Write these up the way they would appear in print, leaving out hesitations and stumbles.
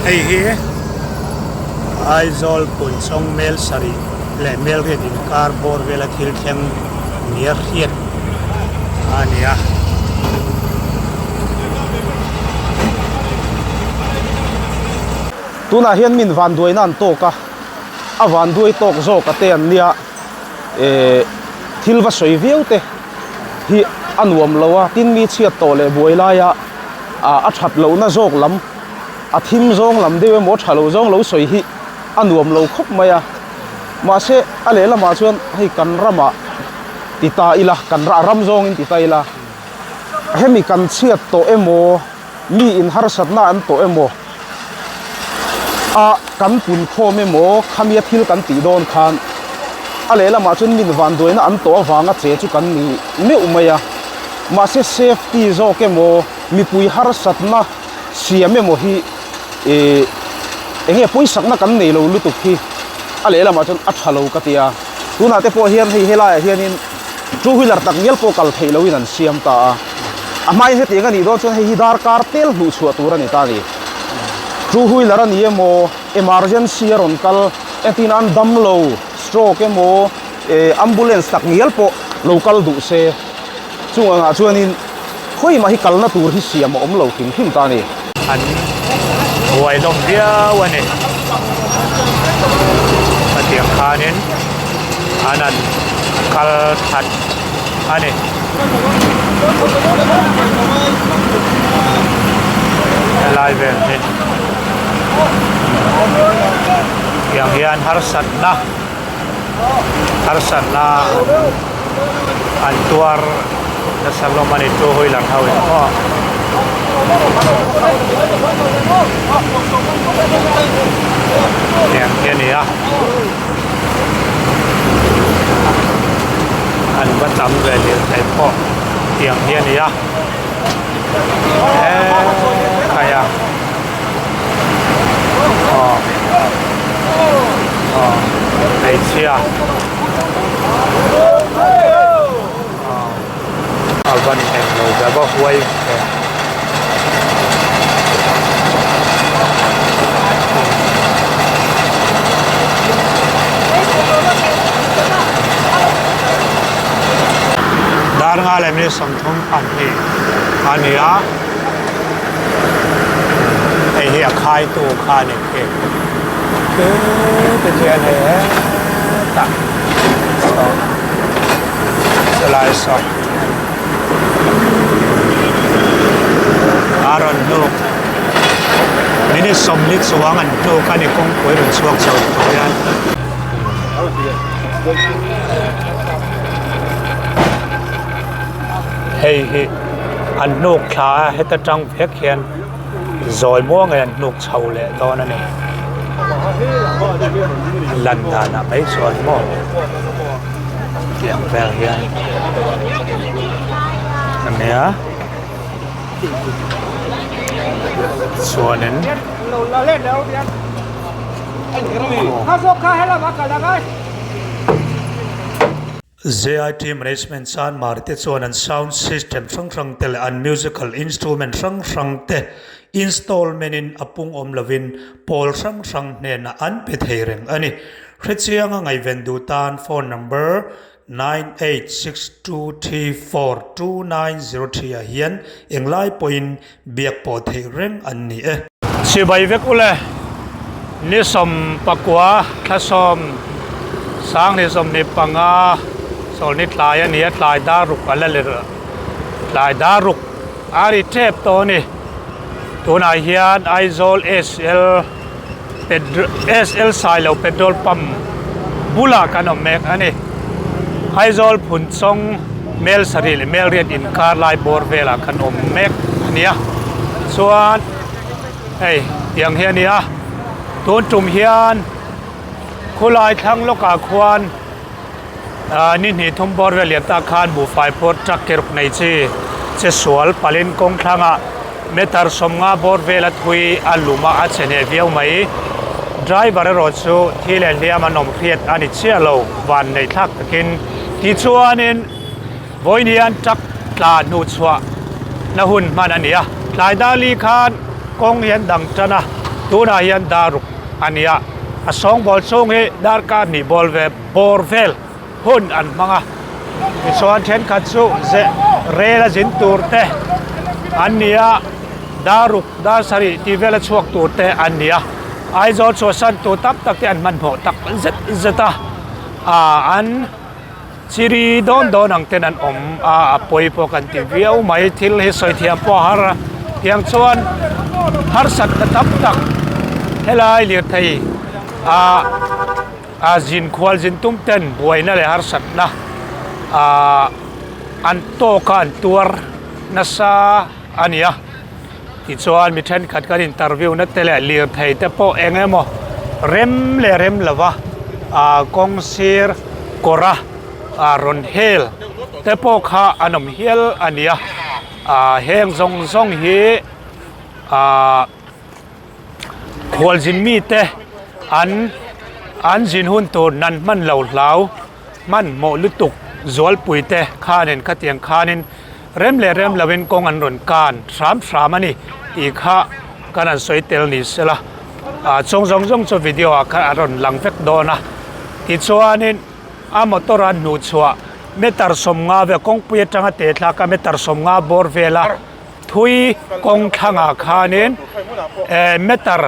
Hei hi Aizawl Punchawng Mel sarih leh Melriat inkar bawr vela thil thleng nia hriat a ni a. Tunah hian min vanduaina an tawk a, a vanduai tawk zawk a te an nia eh thil va sawi viau te hi a nuam lo a, tin mi chhiat tawh leh buai laia ah a that lohna zawk lam a thim zawng lam deuh emaw tha lo zawng lo sawi hi a nuam lo khawp mai a, mahse a lehlamah chuan hei kan ramah ti ta ila kan a ram zawngin ti ta ila hemi kan chhiat tawh emaw mi in harsatna an tawh emaw a kan pun khawm emaw khamia thil kan tih dawn khan a lehlamah chuan min vanduaina an tawh avanga che chu kan ni meuh mai a mahse safety zawk emaw mipui harsatna siam emaw hi ih eng nge pawisakna kan nei lo lutuk hi a lehlamah chuan a tha lo ka ti a tunah te pawh hian hei helaiah hianin two wheeler tak ngial pawh kal theih loin an siam ta a a hmain hetiang a nih dawn chuan hei hi darkar tel hmuh chhuah tur a ni ta a ni two wheeler a ni emaw emergency a rawn kal entin an dam lo stroke emaw eh ambulance tak ngial pawh lo kal duh se chung angah chuanin khawi mah hi kalna tur hi siam a awm lo hrim hrim ta a ni. An buai hlawm viau a ni. Hetiang khanin an han kal that a ni. Helai vel hi tiang hian harsatna harsatna an tuar nasa hlawm a ni two wheeler ho in pawh. Tiang hi a ni a an va tam ve lirthei pawh tiang hi a ni a eee a. Aw aw hmeichhia aw a van eng lo ve va huai ve. Dar nga leh minute 32 a ni a. Hei hi a khaitu kha a ni khi ti khian hei hetah saw sawlai saw a rawn hnuk minute 40 chuang an hnuk a ni kawngpui rawn chhuak chho tur hian. Hei hi an hnuk thla a heta tang vek hian zawi muang in an hnuk chho leh dawn a ni lan danah mai chuan maw tiang vel hian a nia chuanin JIT Management chuan Marte chuan an sound system hrang hrang te leh an musical instrument hrang hrang te installment in a pung awm lovin pawl hrang hrang hnenah an pe thei reng a ni. Hrechianga ngaihven duh tan phone number 9862342903 ah hian englai pawhin biak pawh theih reng an ni e. Chibai vek ule, ni 19 thla sawm sang ni 25 sawlni tlai a ni a, tlai dar ruk a la ler tlai dar ruk a ri tep tawh a ni. Tunah hian Aizawl SL SL Sailo petrol pump bulah kan awm mek a ni. Aizawl Phunchawng Mel sarih leh Mel riat inkar lai bawr velah kan awm mek a nia. Chuan hei tiang hi a ni a, tun tum hian khulai thlang lawkah khuan ah ni hnih thum bawr vel lian tak khan buhfai pawh truck ke ruk nei chi che sual palin kawng thlangah meter 50 bawr vela thui a lum a a che hneh viau mai. Driver erawh chu thi leh hliam an awm hriat a ni chiah lo van neih thlak takin tichuanin vawiin hian truck tla hnuhchhuah na hun hman a ni a tlai dali khan kawng hi an dang tan a. Tunah hian dar ruk a ni a, a sawngbawl chhung hi darkar hnih bawl ve bawr vel hun an hmang a. Tichuan thenkhat chu ze rel a zin tur te an ni a, dar ruk dar sarih tih vel a chhuak tur te an ni a. Aizawl chhuahsan tur tam tak te an hmanhmawh tak zet zet a, ah an. Chiri dawn dawn ang ten an awm a, a pawi pawh kan ti viau mai. Thil hi sawi thiam pawh a har a, tiang chuan harsatna tam tak helai lirthei ah ah zin khual zin tum ten buaina leh harsatna ah an tawk a an tuar nasa a ni a. Tichuan mi thenkhat kan interview na te leh lirthei te pawh eng emaw rem leh rem lova ah kawng sir kawr a ah rawn hel te pawh kha an awm hial a ni a ah heng zawng zawng hi ah khualzin mite an an zin hun tur nan hman lo hlau hmanhmawh lutuk zualpui te khanin khatiang khanin Rem leh rem lovin kawng an rawn kan hram hram a ni tih kha kan han sawi tel ni sela, ah chung zawng zawng chu video ah khan a rawn lang vek dawn a, tichuanin a motor a hnuhchhuah meter sawmnga vel kawngpui atanga teh thlak a meter sawmnga bawr vela thui kawng thlangah khanin eh meter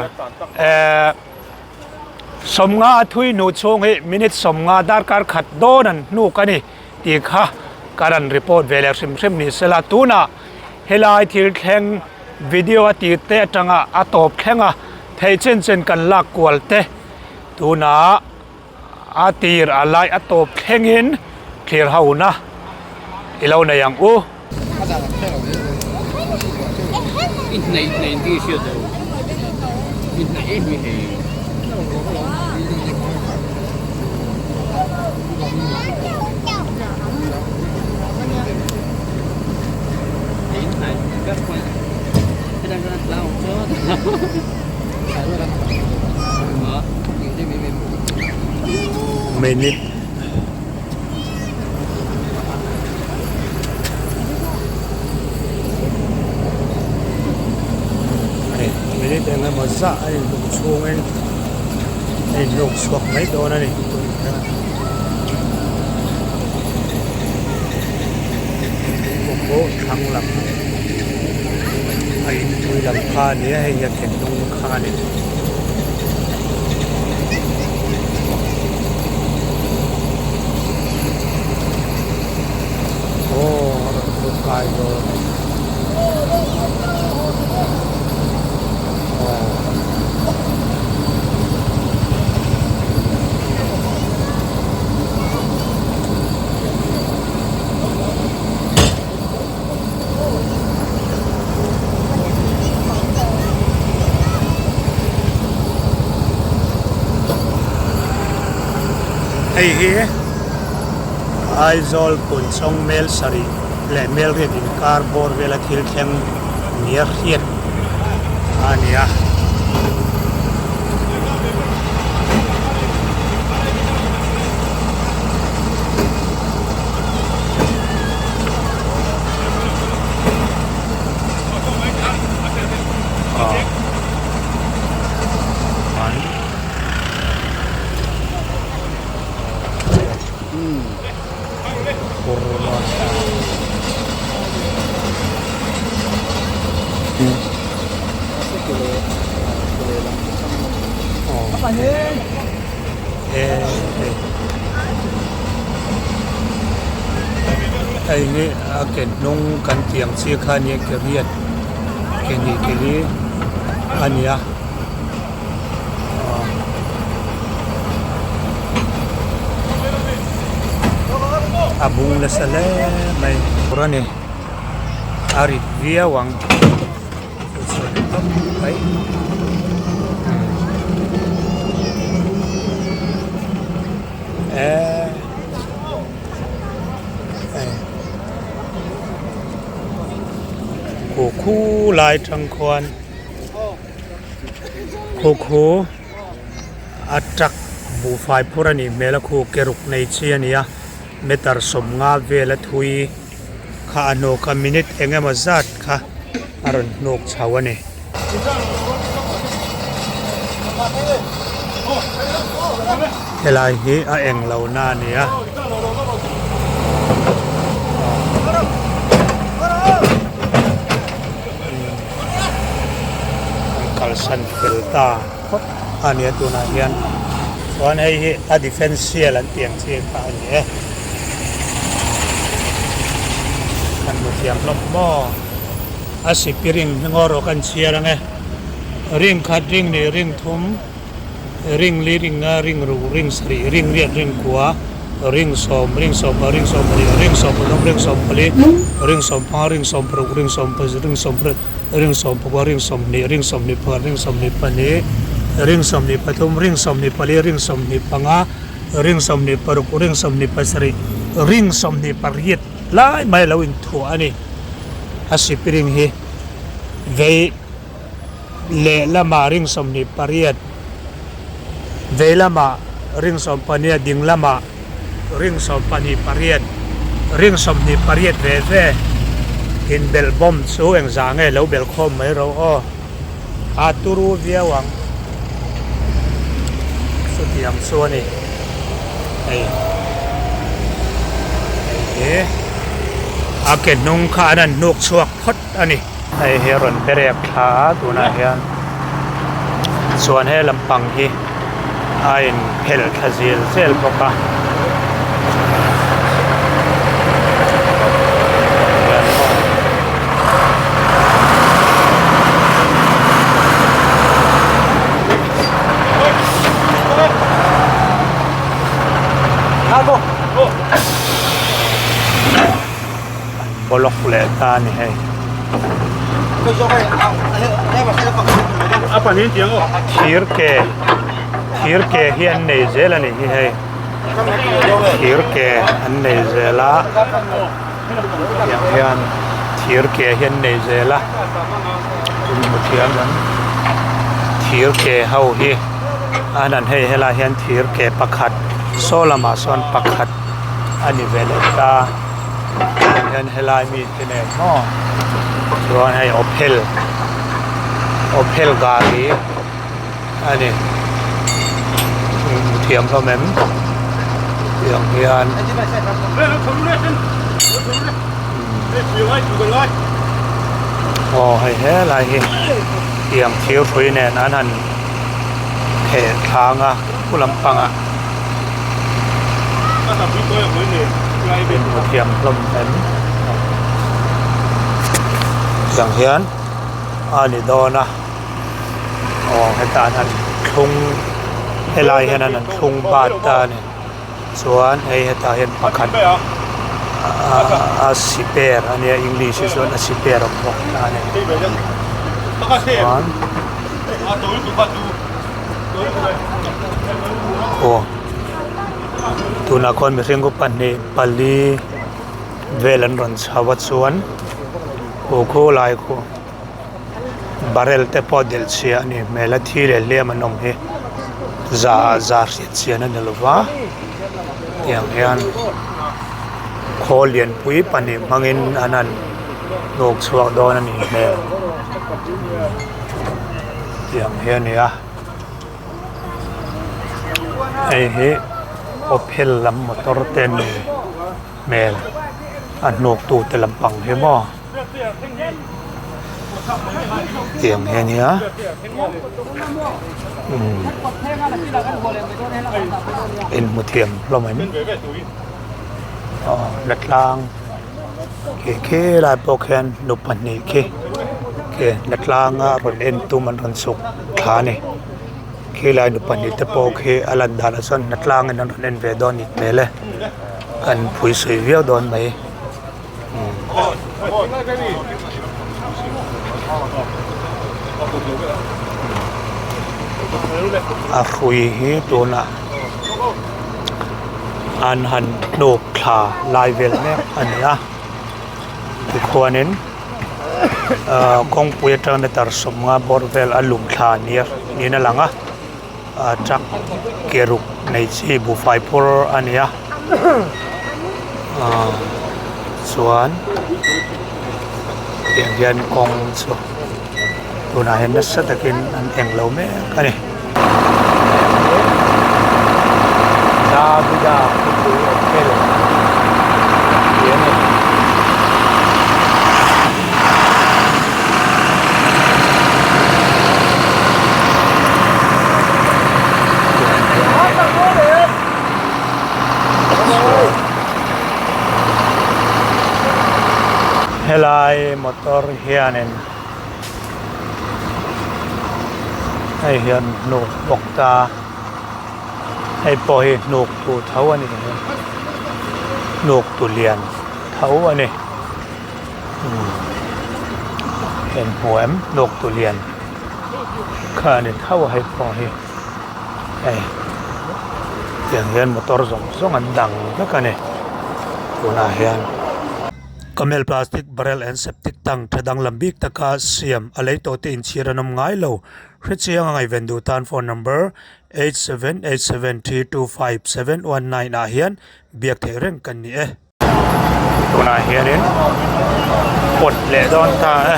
eh sawmnga a thui hnuh chhung hi minute sawmnga darkar khat dawn an hnuk a ni. Tih kha ka rawn report ve leh hrim hrim ni sela, tunah helai thil thleng video a tir te atanga a tawp thleng a theih chen chen kan lak kual te tunah a tir a lai a tawp thlengin thlir ho na i lo nei ang u. Minute Minute eng emaw zah a inhnuk chhungin a inhnuk chhuak mai dawn a ni. Pawh thlang lam a inpui lam kha a ni a hei hi a thinlung kha a ni. Aw a rawn lut kai dawn a ni. Aw. Hei hi Aizawl Punchawng Mel sarih leh Melriat inkar bawr vela thil thleng nia hriat a ni a. Hei hi a ke hnung kan tih ang chi kha nia ke riat ke hnih ke li a ni a a bung nasa hle mai tur a ni a rit viau ang mai. Khu khu lai tang khuan khu khu a truck buhfai phur a nih hmel a khu ke ruk nei chi a ni a meter sawmnga vel a thui kha a hnuk a minute eng emaw zat kha a rawn hnuk chho a ni. Helai hi a eng lo na a ni a. An kalsan fel ta phawt a nia tunah hian chuan hei hi a defensial an tih ang chi kha a ni e. Kan hmu thiam hlawm maw? A sipi ring hi ngaw rawh kan chhiar ang e. Ring khat, ring nih, ring thum, ring li, ring nga, ring ruk, ring sarih, ring riat, ring kua, ring sawm, ring sawm pahnih, ring sawm pahnih, ring sawm pathum, ring sawm pali, ring sawm panga, ring sawm paruk, ring sawm pazuk, ring sawm pariat, ring sawm pakua, ring sawmhnih, ring sawmhnih pakhat, ring sawmhnih pahnih, ring sawmhnih pathum, ring sawmhnih pali, ring sawmhnih panga, ring sawmhnih paruk, ring sawmhnih pasarih, ring sawmhnih pariat lai mai a lo inthuah a ni. A sipiring hi vei lehlamah ring 28, vei lamah ring 12, ding lamah ring 28, ring 28 ve ve inbelh bawm chu engzah nge lo belh khawm mai ro aw, a turu viau ang chutiang chu a ni hei hei hi a ke hnung kha an han hnuk chhuak phawt a ni. Hei hi a rawn berek thla a tunah hian chuan he lampang hi a in phelh thla zel zel bawk a. Bawlawk leh ta a ni hei. Thir ke thir ke hi an nei zel a ni hi hei thir ke an nei zel a tiang hian thir ke hi an nei zel a in hmu thiam ang thir ke ho hi an han hei helai hian thir ke pakhat saw lamah sawn pakhat a ni ve leh ta. Tiang hian helai mi te nen maw chuan hei Opel Opel gari a ni hmu thiam hlawm em tiang hian aw hei helai hi tiang thir hrui nen an han theh thlang a khu lampangah. Hmu thiam hlawm em tiang hian a ni dawn a aw hetah an thlung helai hian an thlung bat ta a ni chuan hei hetah hian pakhat a siper a nia english hi chuan a siper awm bawk ta a ni chuan. Aw tunah khuan mihring upa hnih pali vel an rawn chho a chuan aw khawlai khu barrel te pawh delh chhia a nih hmel a thi leh hliam an awm hi za za hriat chian a ni lo va tiang hian khawl lianpui pahnih hmangin an han hnuk chhuak dawn a nih hmel. Tiang hi a ni a hei hi Opel lam motor te an ni hmel a hnuk tu te lampang hi maw tiang hi a ni a umm inhmu thiam hlawm em aw la tlang. Khi khi lai pawh khian nu pahnih khi khi la tlanga rawn en tum an rawn chhuk thla a ni khi lai nu pahnih te pawh khi a lan danah chuan la tlangin an rawn en ve dawn a nih hmel e an phui sawi viau dawn mai a hrui hi tunah. An han hnuk thla lai vel mek a ni a tikhuanin ahh kawngpui atang meter sawmnga bawr vel a lum thla nia niin a lang a ah truck ke ruk nei chi buhfai phur a ni a ahh chuan tiang hian kawng chu tunah hian nasa takin an eng lo mek a ni. Davida khawpui hotel tih a ni. Helai motor hianin hei hian hnuk bawk ta hei pawh hi hnuk tu tho a ni hnuk tu lian tho a ni in hmu em hnuk tu lian kha a ni tho a hei pawh hi hei tiang hian motor zawng zawng an dang vek a ni tunah hian. Camel plastic barrel and septic tank tha danglam bik taka siam a lei tawh te inchhir an awm ngai lo. Hrechiang a ngaihven duh tan phone number 8787325719 ah hian biak theih reng kan ni e. Tunah hianin pawt leh dawn ta e.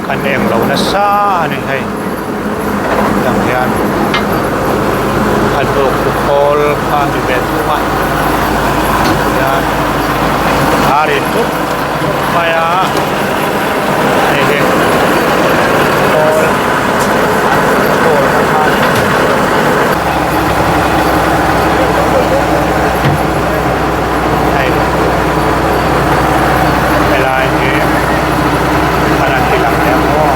Kan eng lo nasa a ni hei tiang hian a hnuk khawl kha a ni ve thung a tihian a ri ṭup ṭup mai a hei hi khawl khawl kha a ni. Hei helai hi an han ti lang leh ang maw.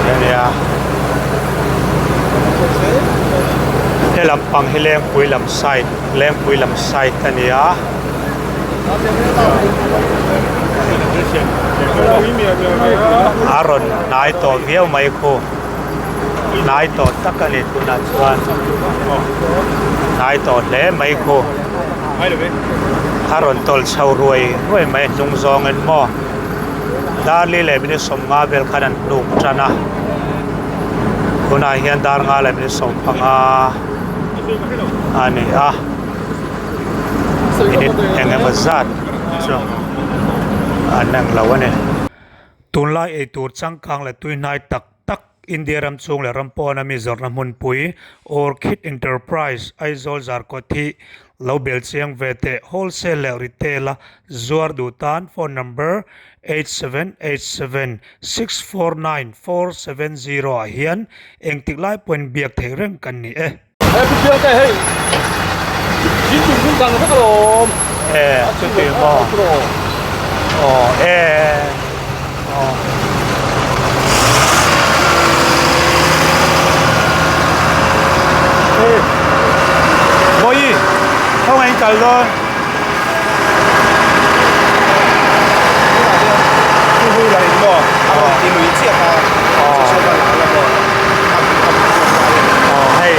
Hei a nia he lampang hi lengpui lam side lengpui lam side a ni a. A rawn hnai tawh viau mai khu hnai tawh tak a ni tunah chuan hnai tawh hle mai khu a rawn tawlh chho ruai ruai mai hnung zawngin maw darli leh minute sawmnga vel khan an hnuk tan a tunah hian dar nga leh minute sawmpanga a ni a. Minute eng emaw zat chu an ang lo a ni. Tunlai eitur changkang leh tuihnai tak tak India ram chhung leh ram pawna mi zawrhna hmunpui Orchid Enterprise Aizawl Zarkawt hi lo bel chiang ve teh wholesale leh retail a zuar duh tan phone number 8787649470 ah hian engtik lai pawhin biak theih reng kan ni e. He pu piang te hei zin tum hun dang vek alawm. E chuti maw. Aw e aw. Vawi khawngaih in kal dawn. Two wheeler in maw a rawn ti lui chiah a chu chu a la la maw Aw hei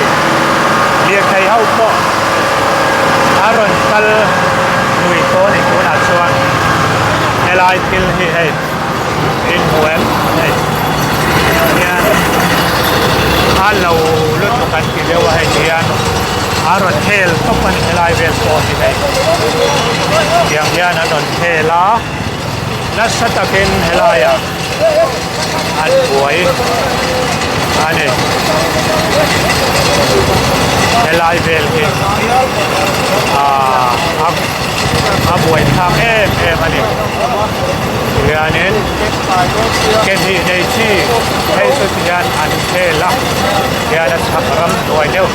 lirthei ho pawh a rawn kal lui tawh a ni tunah chuan helai thil hi hei in hmu em hei hian a lo lutuk an ti deuh a hei hian a rawn hel tawp a ni helai vel pawh hi hei tiang hian an rawn hel a nasa takin helaiah an buai a ni helai vel hi aaa a buai thlak em em a ni tihianin ke hnih nei chi hei chu tihian an hel a tihian a chhak ram hnuai deuh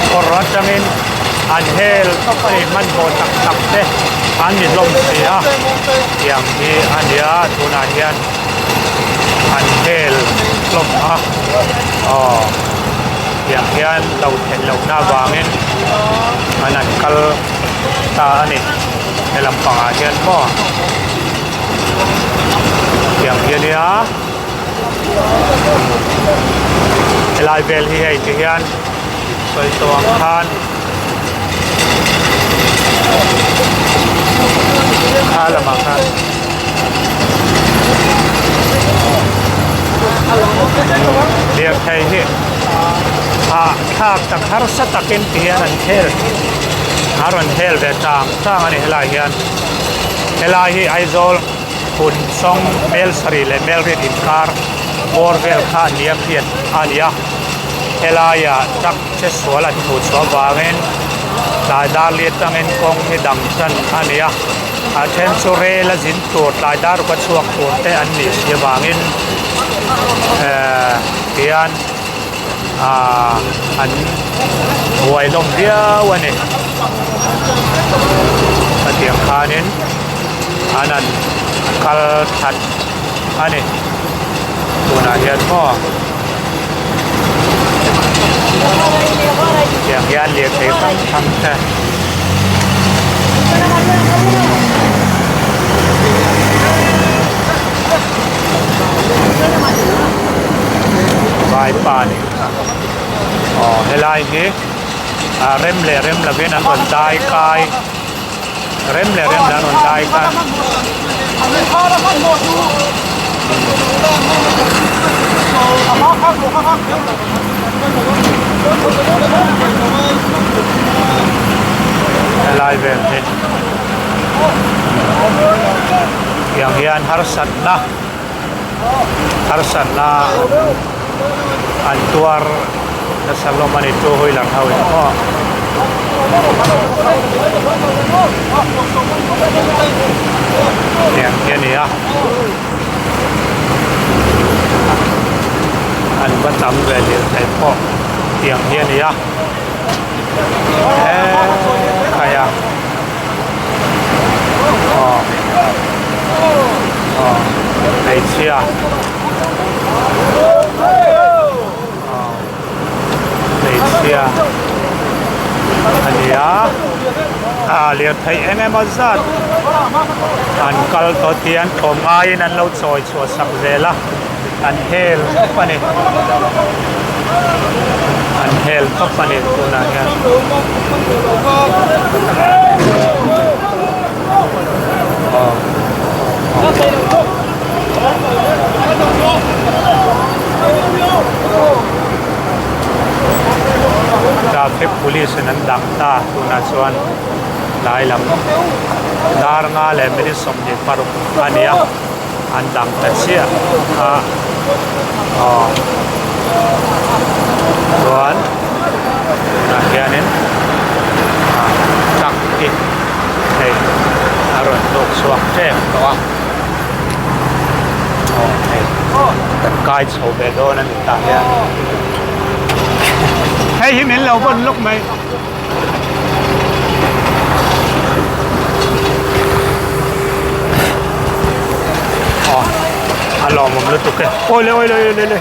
kawr atangin an hel tawp a ni hmanhmawh tak tak te an ni hlawm si a tiang hi a nia tunah hian an hel hlawm a aw tiang hian lo theih lohna avangin an han kal ta a ni he lampangah hian maw tiang hi a nia helai vel hi hei ti hian. Sawi tawh ang khan kha lamah khan lirthei hi hahthlak tak harsa takin ti hian an khel a rawn khel ve tang tang a ni helai hian helai hi Aizawl Phunchawng mel sarih leh mel riat inkar bawr vel kha a nia hriat a ni a helaiah truck che sual an hmuh chhuah avangin tlai dar li atangin kawng hi dang chan a ni a a then chu rel a zin tur tlai dar ruk a chhuak tur te an nih si avangin ehh tihian ahh an buai hlawm viau a ni hetiang khanin an han kal that a ni tunah hian maw tiang hian lirthei hrang hrang te vaipa a nih kha aw helai hi ah rem leh rem lovin an rawn dai kai. Rem leh rem dan rawn dai kha. Helai vel hi tiang hian harsatna harsatna an tuar nasa hlawm a ni two wheeler ho in maw. Tiang hi a ni a an va tam ve lirthei pawh tiang hi a ni a hekai a aw aw hmeichhia aw hmeichhia a ni a ah lirthei eng emaw zat an kal tawh tih an tlawm ngaiin an lo chawi chhuah sak zel a an hel khawp a ni an hel khawp a ni tunah hian. Traffic police in an dang ta tunah chuan tlai lam dar nga leh minute 26 a ni a an dang ta chiah a aw chuan tunah hianin ah truck hi hei a rawn hnuk chhuak tep tawh a aw hei kan kai chho ve dawn a ni tah hian hei hi min lo vawn lawk mai. Aw a lawmawm lutuk e awi le awi le awi le le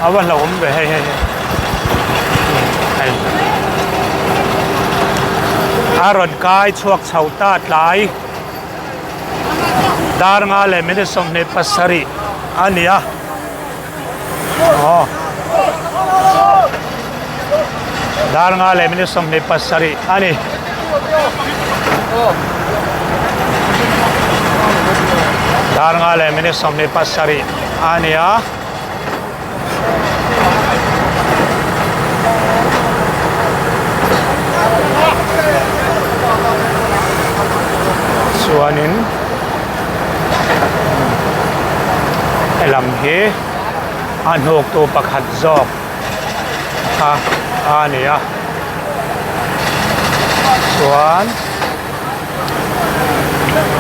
a va hlauhawm ve hei hei hei hei a rawn kai chhuak chho ta tlai dar nga leh minute 27 a ni a. Aw. Dar nga leh minute 27 a ni. Dar nga leh minute 27 a ni a. Chuanin helam hi a hnuktu pakhat zawk kha a ni a chuan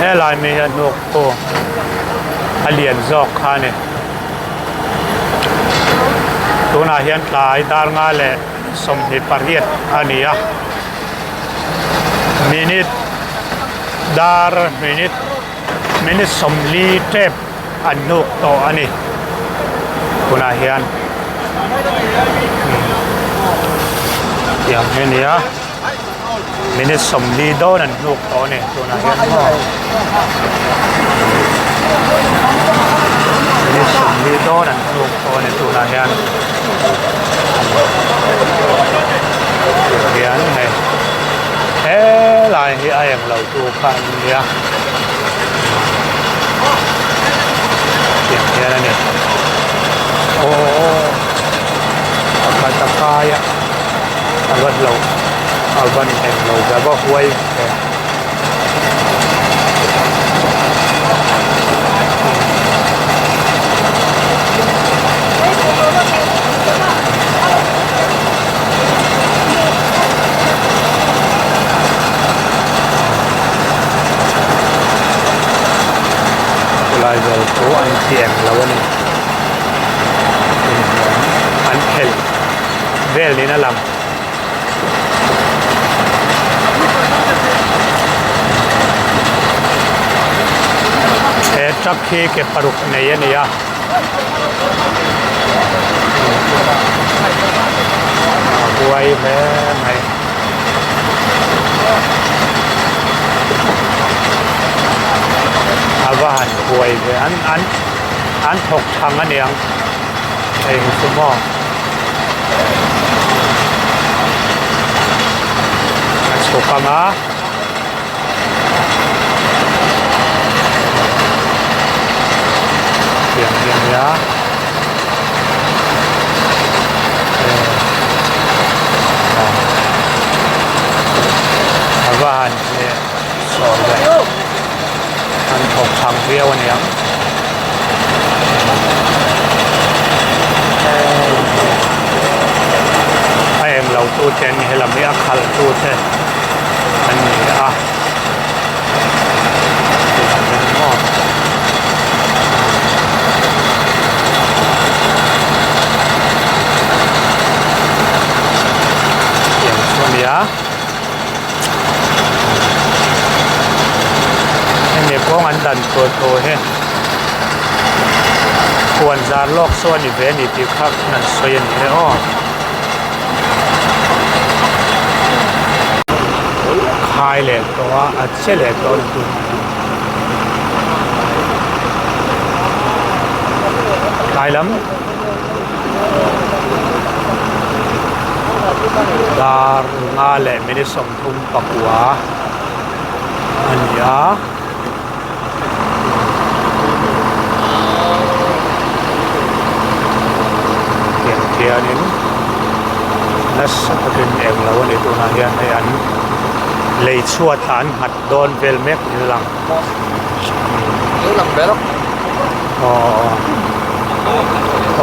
helai mi hi a hnuktu a lian zawk kha a ni tunah hian tlai dar nga leh 28 a ni a minute dar minute minute 40 tep an hnuk tawh a ni tunah hian tiang hi a ni a minute 40 dawn an hnuk tawh a ni tunah hian maw minute 40 dawn an hnuk tawh a ni tunah hian. eng lo tu kha an nia tiang hian a ni aww pakhat a kai a a va hlo a van eng lo ve a va huai ve. Chulai vel chu an ti eng lo a ni an phelh vel niin a lang. He truck hi ke paruk nei a ni a. A huai hle mai. A va han huai ve an an an thawk thang a niang hei hi chu maw. A chhuk ang a. Tiang hi a nia a va han leh sawi ve an thawk thang viau a niang a eng lo tu te an ni helam hi a khalh tu te an ni a. Tiang chu a ni a hemi kawng an dan tur thu hi huan zar lawk saw a ni ve a ni tih kha an sawi a ni e aw. Khai leh tawh a a che leh tawh a ni tun tlai lam dar nga leh minute 34 a ni a. Tiang khianin nasa takin eng lo a ni tunah hian hei an lei chhuat ah an nghat dawn vel mek niin a lang aw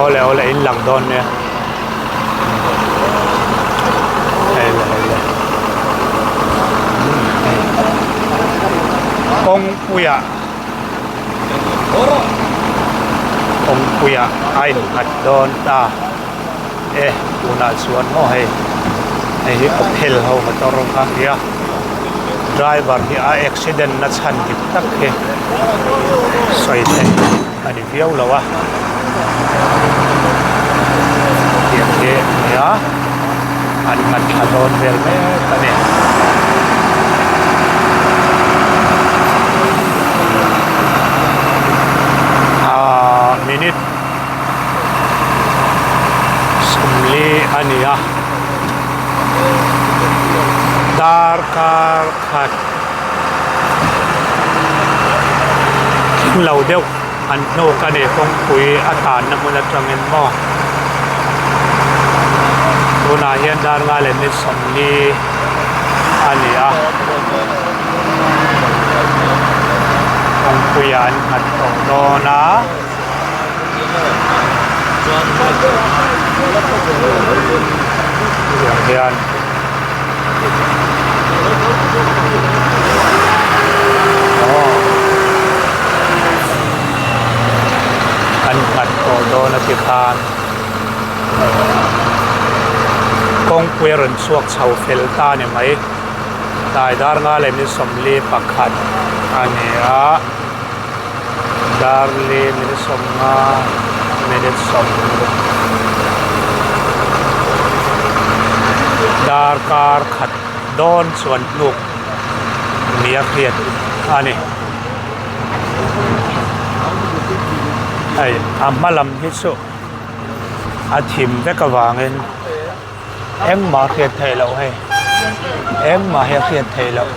awle awle in lang dawn nia hei le hei le. Kawngpuiah kawngpuiah a innghat dawn ta e tunah chuan maw hei hei hi Opel ho motor kha a nia driver hi a accident na chhan dik tak hi sawi theih a ni viau lo a tiang hi a nia an nghat thla dawn vel mek a ni. Ahh minute 40 a ni a darkar khat thleng lo deuh an hnuk a ni kawngpui a tanna hmun atangin maw tunah hian dar nga leh minute 40 a ni a kawngpuiah an nghat tawh dawn a. Tiang hian aw an nghat tawh dawn a ti khan kawngpui a rawn chhuak chho fel ta a ni mai tlai dar nga leh minute 41 a ni a. Darli minute 50 minute 60 darkar khat dawn chuan hnuk nia hriat a ni. Hei a hma lam hi chu a thim vek avangin engmah hriat theih loh hei. Engmah hi a hriat theih loh.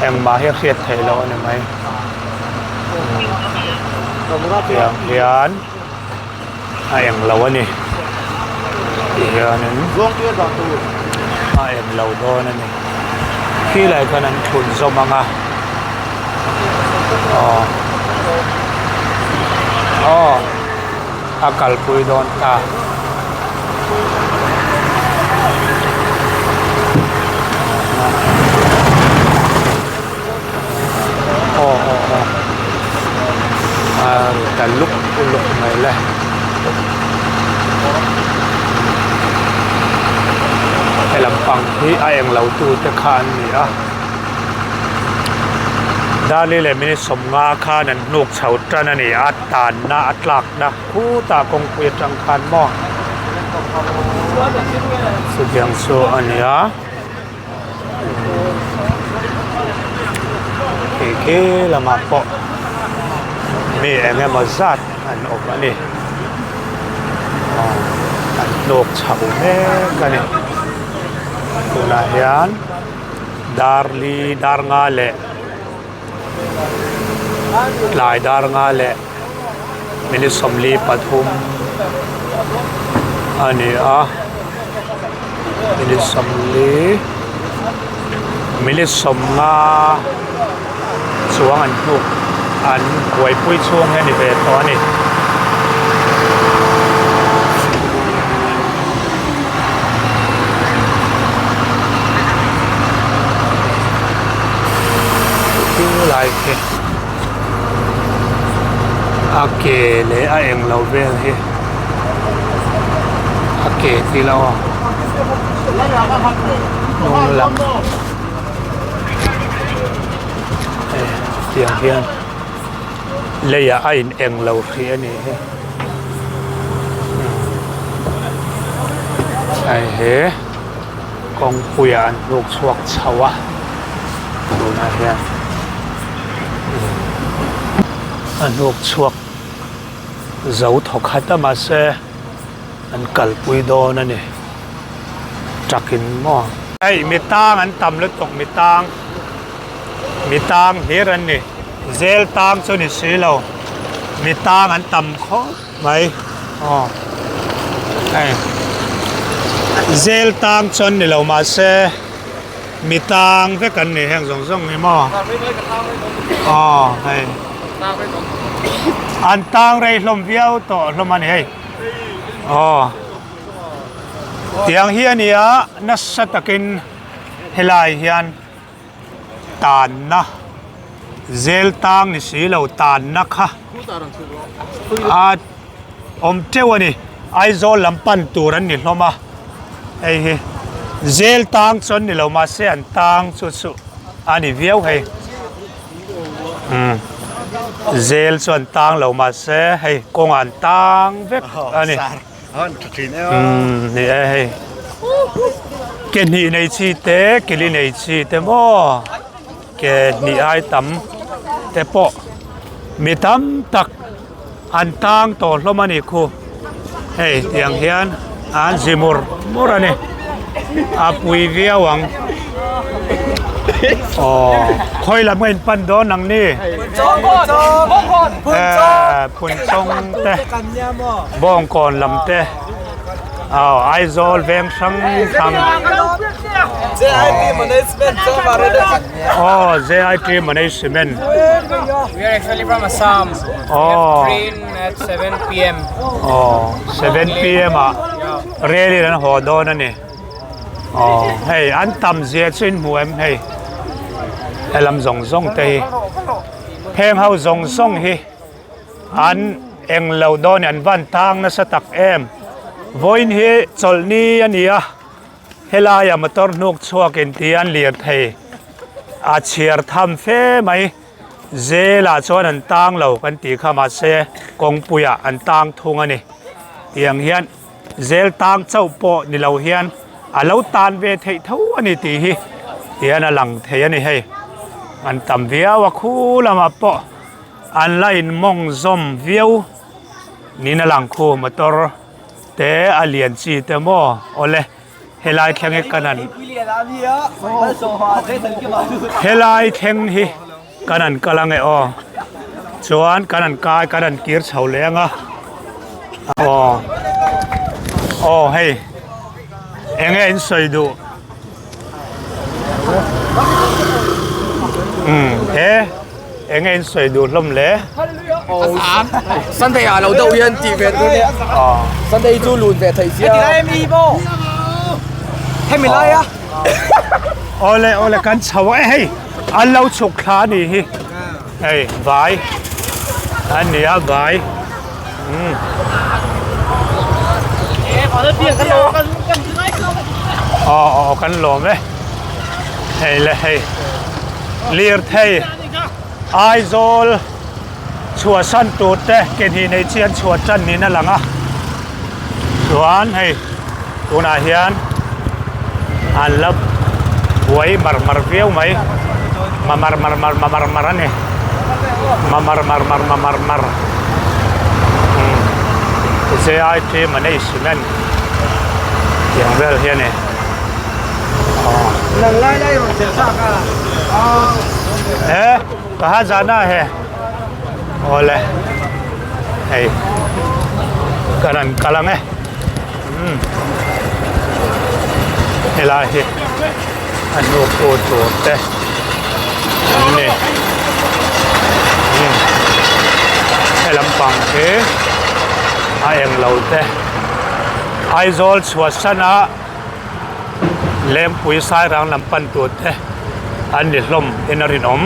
Engmah hi a hriat theih loh a ni mai. Tiang hian a eng lo a ni. Ti hianin a eng lo dawn a ni. Khilai khan an thlun zawm ang a. Aw. Aw. A kalpui dawn ta. Aw aw aw. A ri ta luk luk mai le. He lampang hi a englo tute kha an ni a. Dali leh minute sawmnga khan an hnuk chho tan a ni a tanna a tlakna khutah kawngpui atang khan maw chutiang chu a ni a khi khi lamah pawh mi eng emaw zat an awm a ni aw an hnuk chho mek a ni tunah hian. Dar li dar nga leh tlai dar nga leh minute 43 a ni a minute 40 minute 50 chuang an hnuk an buaipui chhung hi a ni ve tawh a ni. Lai khi a ke leh a eng lo vel hi a ke ti lo a hnung lam hei tiang hian leiah a in eng lo hrih a nih hi hei hi kawngpuiah an hnuk chhuak chho a tunah hian a hnuk chhuak zo thawkhat a mahse an kalpui dawn a ni takin maw. Hei mi tang an tam lutuk mi tang. Mi tang hlir an ni. Zel tang chu ni si lo. Mi tang an tam khawp mai. Aw. Hei. Zel tang chu an ni lo mahse mi tang vek an ni heng zawng zawng ni maw. Aw hei. An tang rei hlawm viau tawh hlawm a ni hei. Aw. Tiang hi a nia nasa takin helai hian tanna zel tang ni si lo tanna kha a awm teuh a ni Aizawl lam pan tur an ni hlawm a hei hi zel tang chu an ni lo mahse an tang chu chu a ni viau hei umm zel chu an tang lo mahse hei kawngah an tang vek a ni. Umm ni e hei ke hnih nei chi te ke li nei chi te maw ke hnih ai tam te pawh mi tam tak an tang tawh hlawm a ni khu hei tiang hian an zi mur mur a ni a pui viau ang aw khawi lam nge in pan dawn ang ni Phunchawng te. Bawngkawn lam te aw Aizawl veng hrang hrang aw JIT Management We are actually from Assam. Oh. Train at 7 p.m. aw 7 pm ah rel in an haw dawn a ni aw hei an tam zia chu in hmu em hei helam zawng zawng te hi heng ho zawng zawng hi An eng lo dawn an van tang nasa tak em. Vawiin hi chawlhni a ni a, helaia motor hnuk chhuak in ti an lirthei a chhiar tham fe mai. Zelah chuan an tang lo kan tih kha mahse kawngpuiah an tang thung a ni. Tiang hian zel tang chauh pawh ni lo hian a lo tan ve theih tho a ni tih hi tihian a lang thei a ni hei. An tam viau a khu lamah pawh. An la in mawng zawm viau niin a lang khu motor te a lian chi te maw awle. Helai thleng hi kan han helai thleng hi kan han kal ange aw chuan kan han kai kan han kir chho leh ang a aw aw hei eng nge in sawi duh umm he eng nge in sawi duh hlawm le. Sunday ah lo deuh hian tih ve tur nia. Sunday chu lun ve theih sia. Hemi lai a. Awle awle kan chho a e hei an lo chhuk thla a nih hi hei vai an ni a vai umm. Aw aw kan lawm e hei le hei lirthei. Aizawl chhuahsan tur te ke hnih nei chi an chhuah tan niin a lang a, chuan hei tunah hian an la buai mar mar viau mai, ma mar mar mar ma mar mar a ni, ma mar mar mar ma mar mar umm JIT management tih ang vel hi a ni. He kaha jana he awle hei kan han kal ang e umm helai hi a hnuk tu tur te an ni umm he lampang hi a englo te Aizawl chhuahsan a. Lengpui Sairang lam pan tur te an ni hlawm in a rinawm.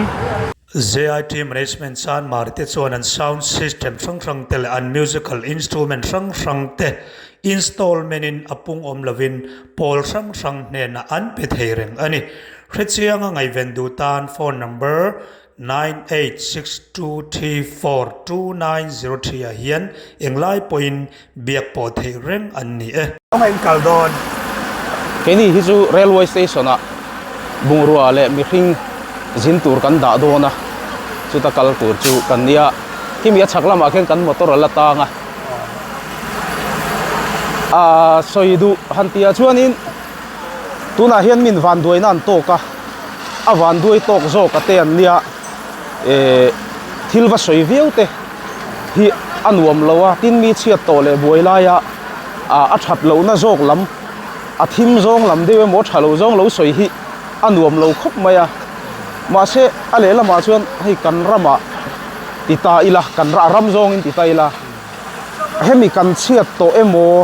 JIT Management chuan Mari te chuan an sound system hrang hrang te leh an musical instrument hrang hrang te installment in a pung awm lovin pawl hrang hrang hnenah an pe thei reng a ni. Hrechianga ngaihven duh tan phone number 9862342903 ah hian englai pawhin biak pawh theih reng an ni e. Kawng a inkal dawn. Keini hi chu railway station ah bungrua leh mihring zin tur kan dah dawn a, chuta kal tur chu kan nia. Khimi a chhak lamah khian kan motor a la tang a. Aa sawi duh han tih ah chuanin. Tunah hian min vanduaina an tawk a, a vanduai tawk zawk a te an nia, eh thil va sawi viau te hi a nuam lo a, tin mi chhiat tawh leh buai laia ah a that lohna zawk lam, a thim zawng lam deuh emaw tha lo zawng lo sawi hi a nuam lo khawp mai a, mahse a lehlamah chuan hei kan ramah ti ta ila, kan ram zawngin ti ta ila, hemi kan chhiat tawh emaw.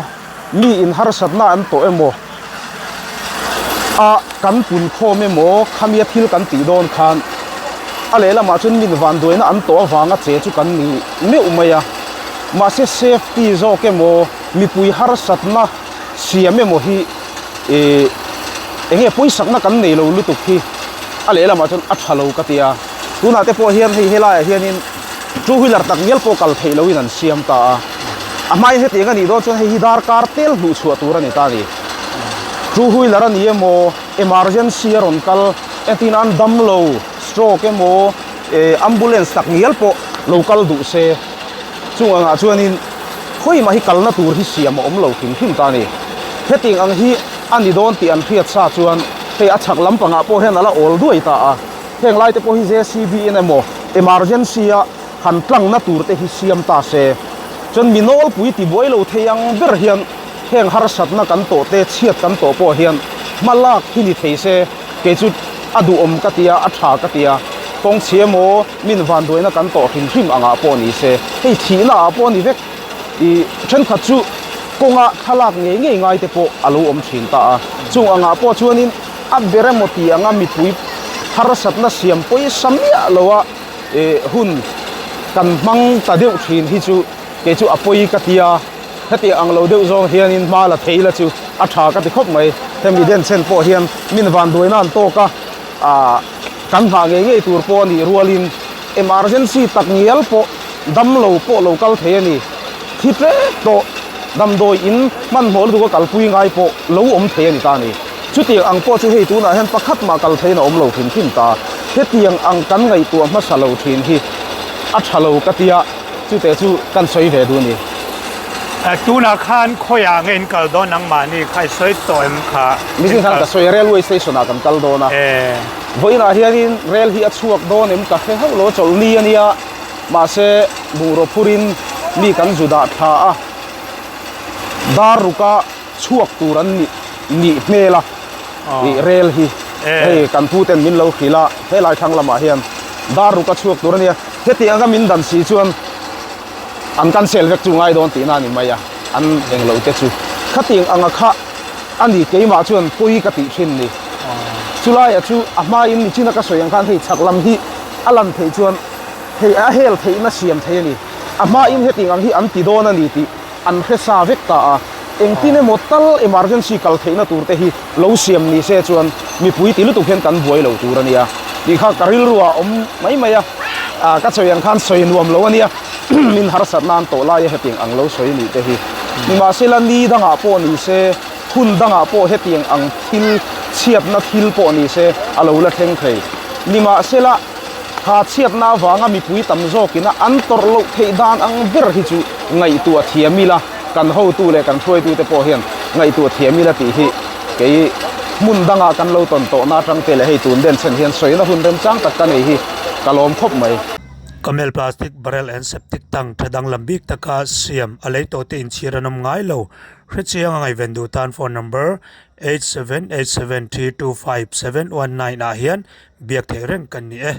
Mi in harsatna an tawh emaw, a kan pun khawm emaw khamia thil kan tih dawn khan a lehlamah chuan min vanduaina an tawh avanga che chu kan ni meuh mai a. Mahse safety zawk emaw mipui harsatna siam emaw hi ih eng nge pawisakna kan nei lo lutuk hi a lehlamah chuan a tha lo ka ti a. Tunah te pawh hian hei helaiah hianin two wheeler tak ngial pawh kal theih loin an siam ta a. A hmain hetiang a nih dawn chuan hei hi darkar tel hmuh chhuah tur a ni ta a ni. Two wheeler a ni emaw, emergency a rawn kal, entin an dam lo, stroke emaw, eh ambulance tak ngial pawh lo kal duh se. Chung angah chuanin khawi mah hi kalna tur hi siam a awm lo hrim hrim ta a ni. Hetiang ang hi a ni dawn tih an hriat sa chuan hei a chhak lampangah pawh hian a la awl duai ta a. Heng laite pawh hi JCB in emaw emergency a han tlangna tur te hi siam ta se. Chuan mi nawlpui ti buai lo thei ang ber hian heng harsatna kan tawh te chhiat kan tawh pawh hian hma lak hi ni thei se kei chu a duhawm ka tia a tha ka tia kawng chhia emaw min vanduaina kan tawh hrim hrim angah pawh ni se hei thihna ah pawh a ni vek ih thenkhat chu kawnga thlalak ngei ngei ngai te pawh a lo awm thin ta a chung angah pawh chuanin A ber emaw tih anga mipui harsatna siam pawisa miah loa eh hun kan hmang ta deuh thin hi chu kei chu a pawi ka ti a, hetiang ang lo deuh zawng hianin hma la thei la chu a tha ka ti khawp mai. Hemi denchhen pawh hian min vanduaina an tawk a, ah kan nghah ngei ngei tur pawh a nih rualin emergency tak ngial pawh damlo pawh lo kal thei a ni. Thi tlek tawh damdawi in hmanhmawh lutuk a kalpui ngai pawh lo awm thei a ni ta a ni. Chutiang ang pawh chu hei tunah hian pakhat mah kal theiin a awm lo hrim hrim ta. Hetiang ang kan ngaihtuah hmasa lo thin hi a tha lo ka tia, chute chu kan sawi ve duh a ni. Tunah khan khawiah nge in kal dawn nangmahni kha i sawi tawh em kha? Mihring khan ka sawi a, railway station ah kan kal dawn a. Vawiinah hianin rail hi a chhuak dawn em ka hre hauh lo a, chawlhni a nia, mahse bungraw phurin mi kan zu dah thla a, dar ruka chhuak tur an nih nih hmel a ih rail hi hei kan pu ten min lo hrilh a, helai thlang lamah hian dar ruka chhuak tur a nia, hetiang anga min dan si chuan an cancel vek chu ngai dawn tihna a ni mai a, an englo te chu khatiang anga kha a ni keimah chuan pawi ka tih thin ni. Chulaia chu a hmain nichina ka sawi ang khan hei chhak lam hi a lan theih chuan hei a hel theihna siam thei a ni. A hmain hetiang ang hi an ti dawn a ni tih an hre sa vek ta a, engtin emaw tal emergency kal theihna tur te hi lo siam ni se chuan mipui ti lutuk hian kan buai lo tur a nia tih kha ka rilru ah awm mai mai a, ah ka sawi ang khan sawi nuam lo a nia min harsat nan tawh laia hetiang ang lo sawi nih te hi nimahsela ni dangah pawh ni se hun dangah pawh hetiang ang thil chhiatna thil pawh ni se a lo la thleng thei nimahsela Kha chhiatna avanga mipui tam zawkina an tawrh loh theih dan ang ber hi chu ngaihtuah thiam ila, kan hotu leh kan hruaitute pawh hian ngaihtuah thiam ila tih hi kei hmun danga kan lo tawn tawhna atang te leh hei tun denchhen hian sawina hun remchang tak ka nei hi ka lawm khawp mai. Camel plastic barrel and septic tank tha danglam bik taka siam a lei tawh te inchhir an awm ngai lo. Hrechiang a ngaihven duh tan phone number 8787325719 ah hian Biak theih reng kan ni e.